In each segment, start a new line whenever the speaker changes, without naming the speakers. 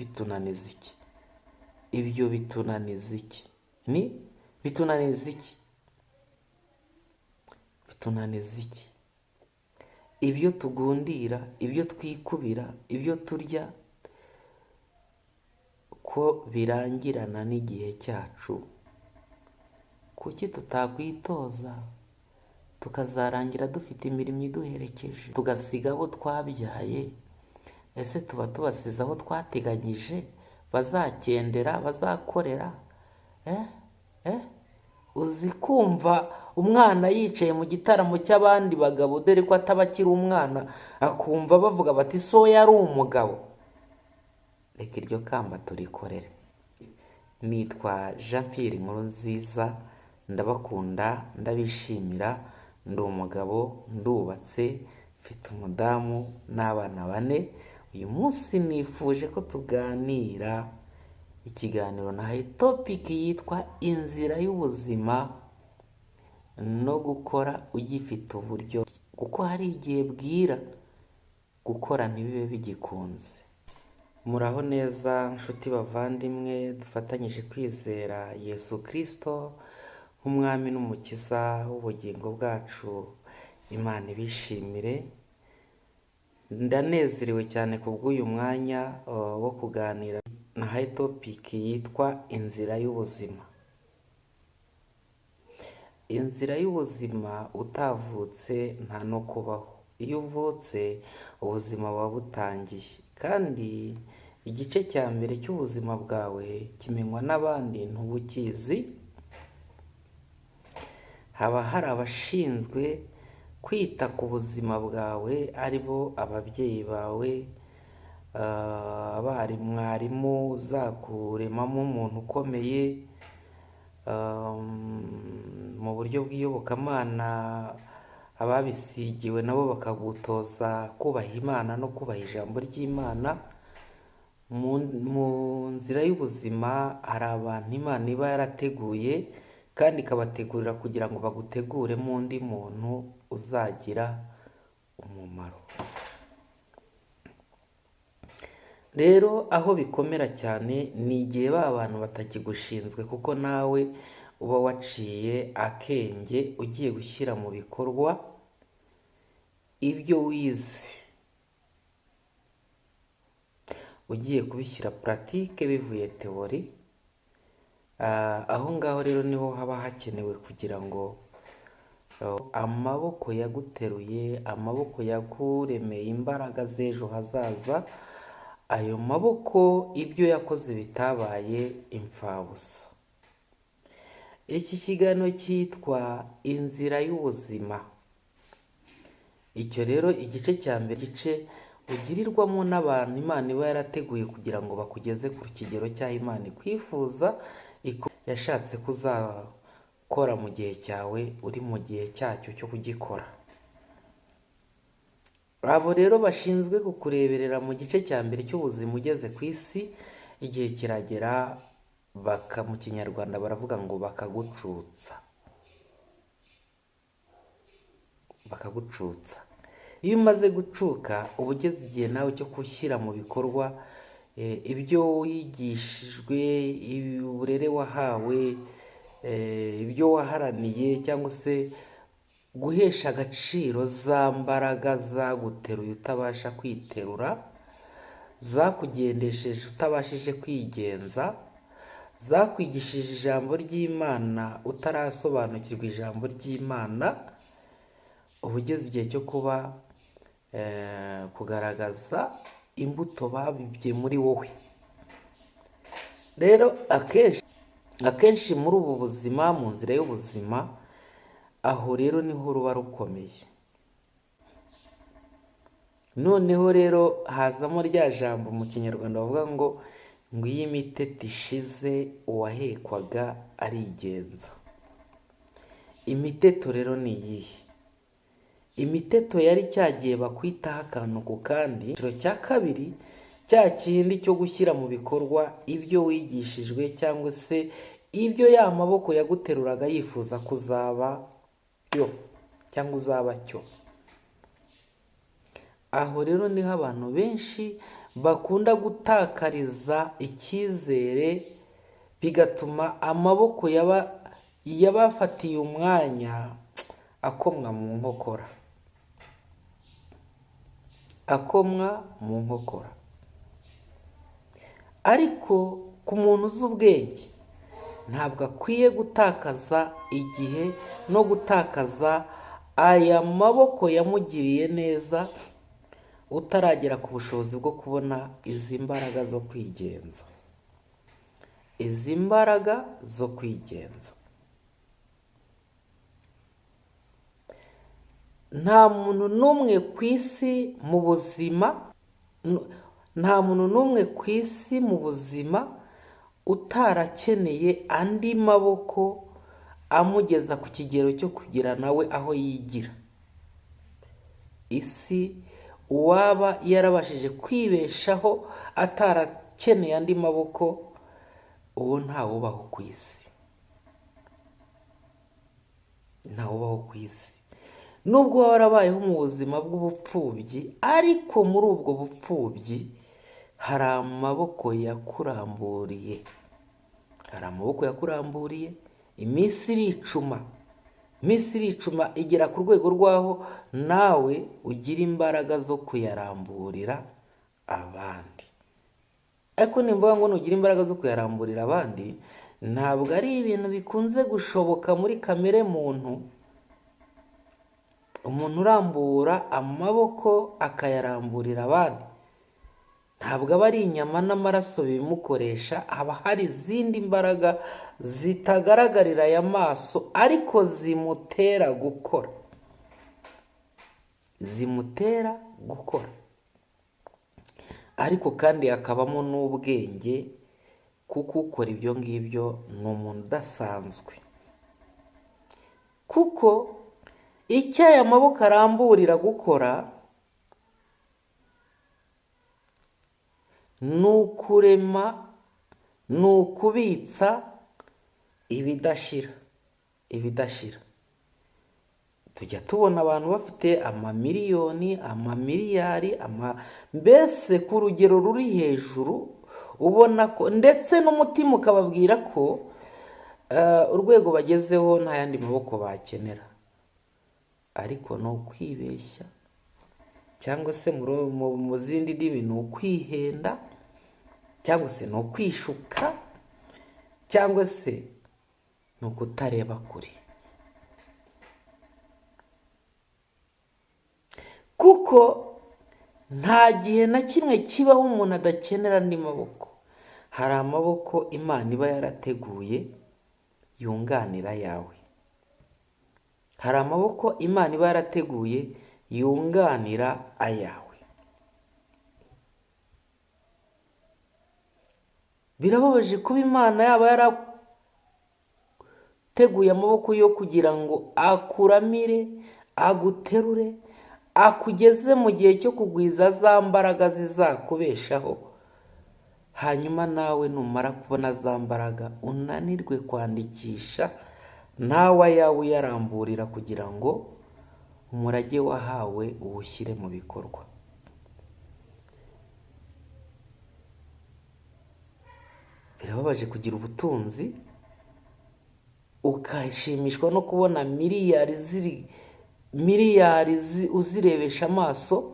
Bitunaniza iki? Ibyo bitunaniza iki? Ni bitunaniza iki? Bitunaniza iki? Ibyo tugundira, ibyo twikubira, ibyo turya, ko birangirana n'igihe cyacu, kuki tutakwitoza tukazarangira dufite imirimo iduherekeje, tugasiga abo twabyaye? Ese tuba tubasize aho twateganyije bazakendera, bazakorera? Eh eh, uzi kumva umwana yicaye mu gitaramo cy'abandi bagabo, dore ko ataba akiri umwana, akumva bavuga bati: "So yari umugabo"? Reka iryo kamba turikorere. Nitwa Jean Pierre Nkurunziza, ndabakunda, ndabishimira. Ndi umugabo, ndubatse, mfite umudamu n'abana bane. Uyu munsi nifuje ko tuganira ikiganiro nahaye topic yitwa "Inzira y'ubuzima no gukora ugifite uburyo", kuko hari igihe bwira gukora ntibibe bigikunze. Muraho neza, nshuti bavandimwe dufatanyije kwizera Yesu Kirisito nk'umwami n'umukiza w'ubugingo bwacu. Imana ibishimire. Ndanezerewe cyane ku bw'uyu mwanya wo kuganira. Nahaye topic yitwa "Inzira y'ubuzima". Inzira y'ubuzima, utavutse nta no kubaho. Iyo uvutse, ubuzima buba butangiye, kandi igice cya mbere cy'ubuzima bwawe kimenywa n'abandi, ntuba ukizi. Haba hari abashinzwe kwita ku buzima bwawe, ari bo ababyeyi bawe, abarimu, mwarimu uzakuremamo umuntu ukomeye mu buryo bw'iyobokamana, ababisigiwe nabo bakagutoza kubaha Imana no kubaha ijambo ry'Imana. Mu nzira y'ubuzima hari abantu Imana iba yarateguye kandi ikabategurira kugira ngo baguteguremo undi muntu uzagira umumaro. Rero aho bikomera cyane ni igihe ba bantu batakigushinzwe, kuko nawe uba waciye akenge, ugiye gushyira mu bikorwa ibyo wize, ugiye kubishyira pratique bivuye théorie. Aho ngaho rero niho haba hakenewe kugira ngo amaboko yaguteruye, amaboko yakuremeye imbaraga z'ejo hazaza, ayo maboko ibyo yakoze bitabaye imfabusa. Iki kiganiro cyitwa "Inzira y'ubuzima". Icyo rero, igice cya mbere, igice ugirirwamo n'abantu Imana iba yarateguye kugira ngo bakugeze ku kigero cy'aho Imana ikwifuza, yashatse ko uzakora mu gihe cyawe, uri mu gihe cyacyo cyo kugikora. Abo rero bashinzwe kukureberera mu gice cya mbere cy'ubuzima ugeze ku isi, igihe kiragera baka, mu Kinyarwanda baravuga ngo bakagucutsa, bakagucutsa. Iyo umaze gucuka, uba ugeze igihe nawe cyo gushyira mu bikorwa ibyo wigishijwe, uburere wahawe, ibyo waharaniye, cyangwa se guhesha agaciro za mbaraga zaguteruye utabasha kwiterura, zakugendesheje utabashije kwigenza, zakwigishije ijambo ry'Imana utarasobanukirwa ijambo ry'Imana. Uba ugeze igihe cyo kuba kugaragaza imbuto babibye muri wowe. Rero akenshi akenshi muri ubu buzima, mu nzira y'ubuzima, aho rero niho ruba rukomeye. Noneho rero hazamo rya jambo mu Kinyarwanda bavuga ngo iyo imiteto ishize, uwahekwaga arigenza. Imiteto rero ni iyihe? Imiteto yari cya gihe bakwitaho akantu ku kandi. Icyiciro cya kabiri, cya kindi cyo gushyira mu bikorwa ibyo wigishijwe, cyangwa se ibyo ya maboko yaguteruraga yifuza kuzaba yo cyangwa uzaba cyo. Aho rero niho abantu benshi bakunda gutakariza icyizere, bigatuma amaboko yabafatiye umwanya akomwa mu nkokora, akomwa mu nkokora. Ariko ku muntu uzi ubwenge ntabwo akwiye gutakaza igihe no gutakaza aya maboko yamugiriye neza, utaragera ku bushobozi bwo kubona izi mbaraga zo kwigenza, izi mbaraga zo kwigenza. Nta muntu n'umwe ku isi mu buzima, nta muntu n'umwe ku isi mu buzima utarakeneye andi maboko amugeza ku kigero cyo kugira nawe aho yigira. Isi uwaba yarabashije kwibeshaho atarakeneye andi maboko, uwo ntawubaho ku isi, ntawubaho ku isi. Nubwo waba warabayeho mu buzima bw'ubupfubyi, ariko muri ubwo bupfubyi hari amaboko yakuramburiye, hari amaboko yakuramburiye. Iminsi iricuma, iminsi iricuma igera ku rwego rw'aho nawe ugira imbaraga zo kuyaramburira abandi. Ariko nimvuga ngo nugira imbaraga zo kuyaramburira abandi, ntabwo ari ibintu bikunze gushoboka muri kamere muntu. Umuntu urambura amaboko akayaramburira abandi ntabwo aba ari inyama n'amaraso bimukoresha, haba hari izindi mbaraga zitagaragarira aya maso ariko zimutera gukora, zimutera gukora. Ariko kandi hakabamo n'ubwenge, kuko ukora ibyo ngibyo ni umuntu udasanzwe, kuko icyo aya maboko aramburira gukora ni ukurema, ni ukubitsa ibidashira, ibidashira. Tujya tubona abantu bafite amamiliyoni, amamiliyari, mbese ku rugero ruri hejuru, ubona ko ndetse n'umutima ukababwira ko urwego bagezeho nta yandi maboko bakenera. Ariko ni ukwibeshya, cyangwa se mu zindi ndimi ni ukwihenda, cyangwa se ni ukwishuka, cyangwa se ni ukutareba kure. Kuko nta gihe na kimwe kibaho umuntu adakenera andi maboko. Hari amaboko Imana iba yarateguye yunganira yawe, hari amaboko Imana iba yarateguye yunganira ayawe. Birababaje kuba Imana yaba yarateguye amaboko yo kugira ngo akuramire, aguterure, akugeze mu gihe cyo kugwiza za mbaraga zizakubeshaho, hanyuma nawe numara kubona za mbaraga unanirwe kwandikisha nawe ayawe uyaramburira kugira ngo umurage wahawe uwushyire mu bikorwa. Birababaje kugira ubutunzi ukashimishwa no kubona miliyari ziri miliyari uzirebesha amaso,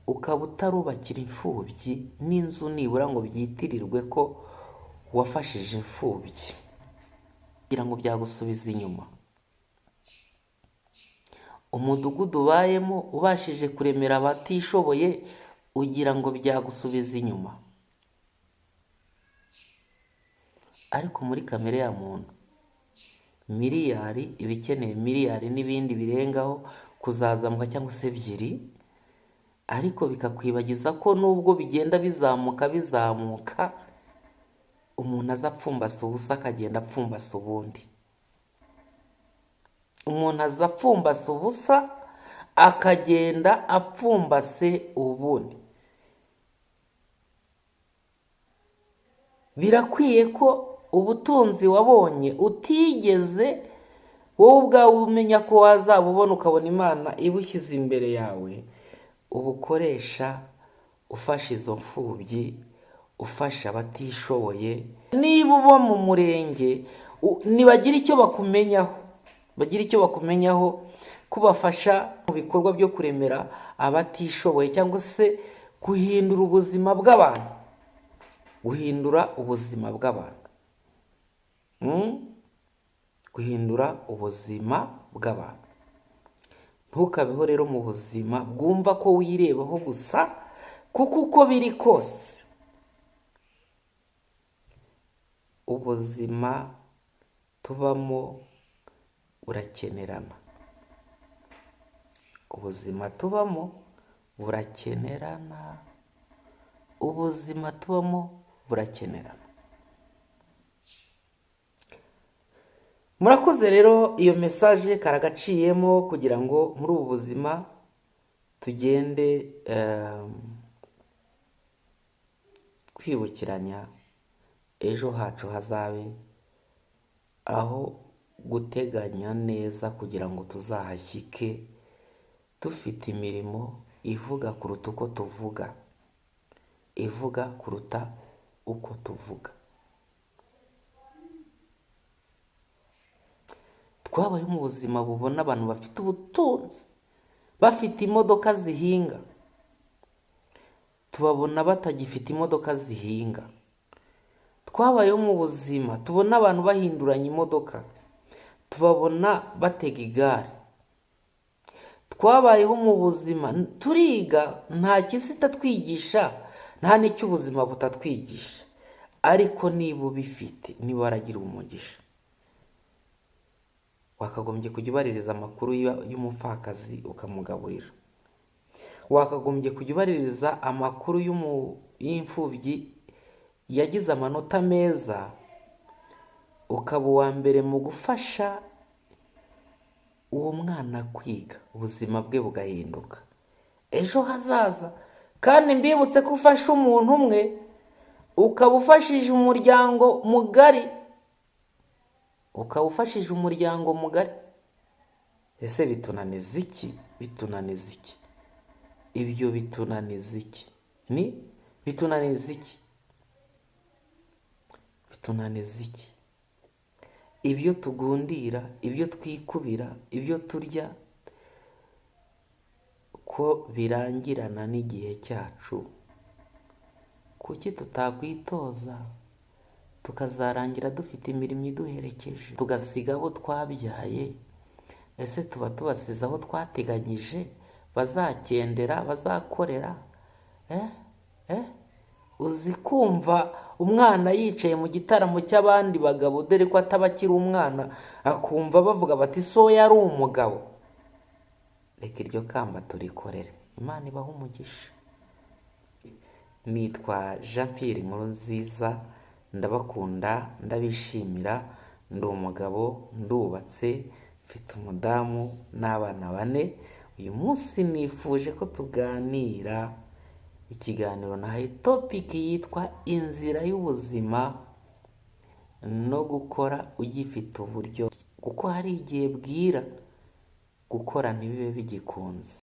ukaba utarubakira imfubyi n'inzu nibura ngo byitirirwe ko wafashije imfubyi, kugira ngo byagusubiza inyuma. Umudugudu ubayemo ubashije kuremera abatishoboye, ugira ngo byagusubiza inyuma. Ariko muri kamere ya muntu, miliyari iba ikeneye miliyari n'ibindi birengaho kuzazamuka cyangwa se ebyiri, ariko bikakwibagiza ko nubwo bigenda bizamuka bizamuka, umuntu aza apfumbase ubusa akagenda apfumbase ubundi. Umuntu aza apfumbase ubusa akagenda apfumbase ubundi. Birakwiye ko ubutunzi wabonye utigeze wowe ubwawe umenya ko wazabubona, ukabona Imana ibushyize imbere yawe, ubukoresha ufasha izo mfubyi, ufasha abatishoboye. Niba uba mu murenge, nibagira icyo bakumenyaho, bagira icyo bakumenyaho kubafasha mu bikorwa byo kuremera abatishoboye cyangwa se guhindura ubuzima bw'abantu, guhindura ubuzima bw'abantu, guhindura ubuzima bw'abantu. Ntukabeho rero mu buzima bwumva ko wirebaho gusa, kuko uko biri kose ubuzima tubamo burakenerana, ubuzima tubamo burakenerana, ubuzima tubamo burakenerana. Murakoze rero, iyo message karagaciyemo kugira ngo muri ubu buzima tugende twibukiranya ejo hacu hazabe, aho guteganya neza kugira ngo tuzahashyike dufite imirimo ivuga kuruta uko tuvuga, ivuga kuruta uko tuvuga. Twabayeho mu buzima bubona abantu bafite ubutunzi, bafite imodoka zihinga, tubabona batagifite imodoka zihinga. Twabayeho mu buzima tubona abantu bahinduranya imodoka, tubabona batega igare. Twabayeho mu buzima turiga, nta kisi itatwigisha, nta n'icyo ubuzima butatwigisha. Ariko niba ubifite, niba waragira umugisha, wakagombye kujya ubaririza amakuru y'umupfakazi ukamugaburira, wakagombye kujya ubaririza amakuru y'imfubyi yagize amanota meza, ukaba uwa mbere mu gufasha uwo mwana kwiga, ubuzima bwe bugahinduka ejo hazaza. Kandi mbibutse ko ufasha umuntu umwe, ukaba ufashije umuryango mugari, ukaba ufashije umuryango mugari. Ese bitunaniza iki? Bitunaniza iki? Ibyo bitunaniza iki? Ni bitunaniza iki? Bitunaniza iki? Ibyo tugundira, ibyo twikubira, ibyo turya, ko birangirana n'igihe cyacu. Kuki tutakwitoza tukazarangira dufite imirimo iduherekeje, tugasiga abo twabyaye? Ese tuba tubasize aho twateganyije bazakendera, bazakorera? Uzi kumva umwana yicaye mu gitaramo cy'abandi bagabo, dore ko ataba akiri umwana, akumva bavuga bati so yari umugabo. Reka iryo kamba turikorere. Imana ibahe umugisha. Nitwa Jean Pierre Nkurunziza, ndabakunda, ndabishimira, ndi umugabo, ndubatse, mfite umudamu n'abana 4. Uyu munsi nifuje ko tuganira ikiganiro nahaye topic yitwa inzira y'ubuzima no gukora ugifite uburyo, kuko hari igihe bwira gukora ntibibe bigikunze.